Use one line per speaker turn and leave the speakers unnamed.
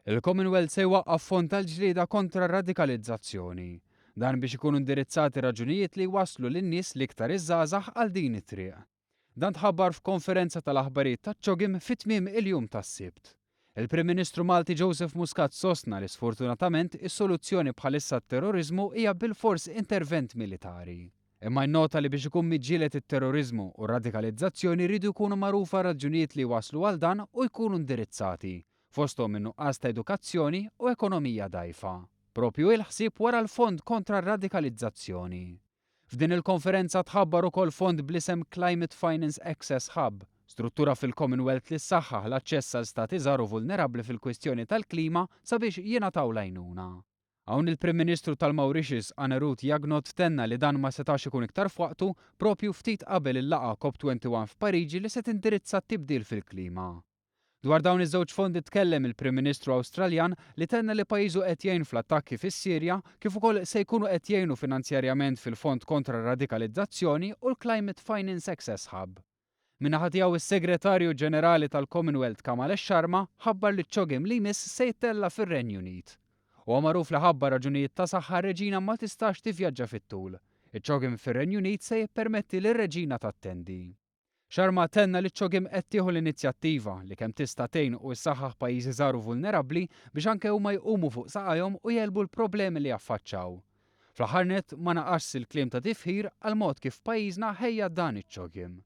Il-Commonwealth se jwaqqaf fond tal-ġlieda kontra r-radikalizzazzjoni. Dan biex ikunu indirizzati raġunijiet li jwasslu lin-nies, l-iktar iż-żgħażagħ, għal din it-triq. Dan tħabbar f'konferenza tal-aħbarijiet taċ-CHOGM fi tmiem il-jum tas-Sibt. Il-Prim Ministru Malti Joseph Muscat sostna li sfortunatament is-soluzzjoni bħalissa għat-terroriżmu hija bilfors intervent militari. Imma innota li biex ikun miġġieled it-terroriżmu u r-radikalizzazzjoni jridu jkunu magħrufa r-raġunijiet li jwasslu għal dan u jkunu indirizzati, fosthom in-nuqqas ta' edukazzjoni u ekonomija dgħajfa. Proprju il-ħsieb wara l-fond kontra r-radikalizzazzjoni. F'din il-konferenza tħabbar ukoll fond bl-isem Climate Finance Access Hub, struttura fil-Commonwealth li ssaħħaħ l-aċċess għal stati żgħar u vulnerabbli fil-kwistjoni tal-klima sabiex jingħataw l-għajnuna. Hawn il-Prim Ministru tal-Mauritius Anerood Jugnauth tenna li dan ma setax ikun iktar f'waqtu proprju ftit qabel il-laqgħa COP21 f'Pariġi li se tindirizza t-tibdil fil-klima. Dwar dawn iż-żewġ fondi tkellem il-Prim Ministru Awstraljan li tenna li pajjiżu qed jgħin fl-attakki fis-Sirja kif ukoll se jkunu qed jgħinu finanzjarjament fil-Fond kontra r-Radikalizzazzjoni u l-Climate Finance Access Hub. Min-naħa tiegħu is-Segretarju Ġenerali tal-Commonwealth Kamalesh Sharma ħabbar li ċ-CHOGM li jmiss se jittella' fir-Renju Unit. Huwa magħruf li ħabba raġunijiet ta' saħħa r-Reġina ma tistax tivvjaġġa fit-tul. Iċ-CHOGM fir-Renju Unit se jippermetti lir-Reġina tattendi. Sharma tenna li ċ-CHOGM qed tieħu l-inizjattiva li kemm tista' tgħin u ssaħħaħ pajjiżi żgħar u vulnerabbli biex anke huma jqumu fuq saqajhom u jegħlbu l-problemi li jaffaċċaw. Fl-aħħar nett ma naqasx il-kliem ta' tifħir għall-mod kif pajjiżna ħejja dan iċ-CHOGM.